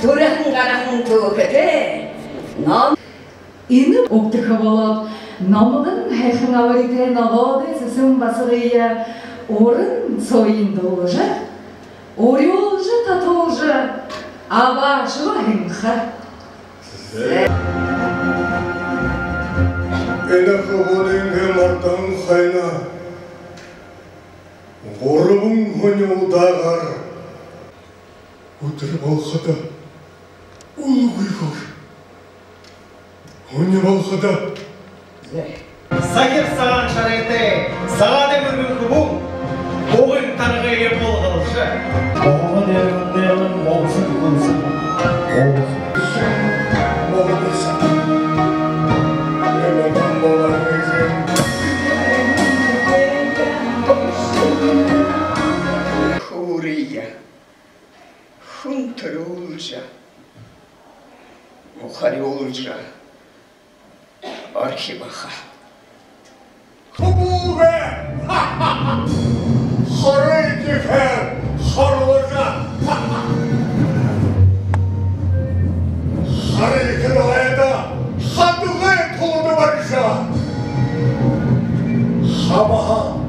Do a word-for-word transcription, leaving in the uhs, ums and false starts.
Түрэһэн гараһан түүхэтэй ном. Энэ үгтэхэ болоод, номгон һайхан абаритай ногоодой Сэсэн басагые уран соён дуулажа, урюулжа, татуулжа абаашаба һэн ха. Энэ хүбүүнэйнгээ мартан хойно гурбан һүни удаагаар үдэр болоходо үлгы хөөш. Һүни болоходо. Сахир сагаан шарайтай, сагаадай мэргэн хүбүүн угын таргые булгалжа, богоно дээрэнь болошон гүнсэн. Хүбүүрые хүн түрүүлжэ, ухарюулжа орхибо ха. Хүбүүгээ хорой ехээр хорложо, харайхан ойдо хадагай тулада барижа, хабаһа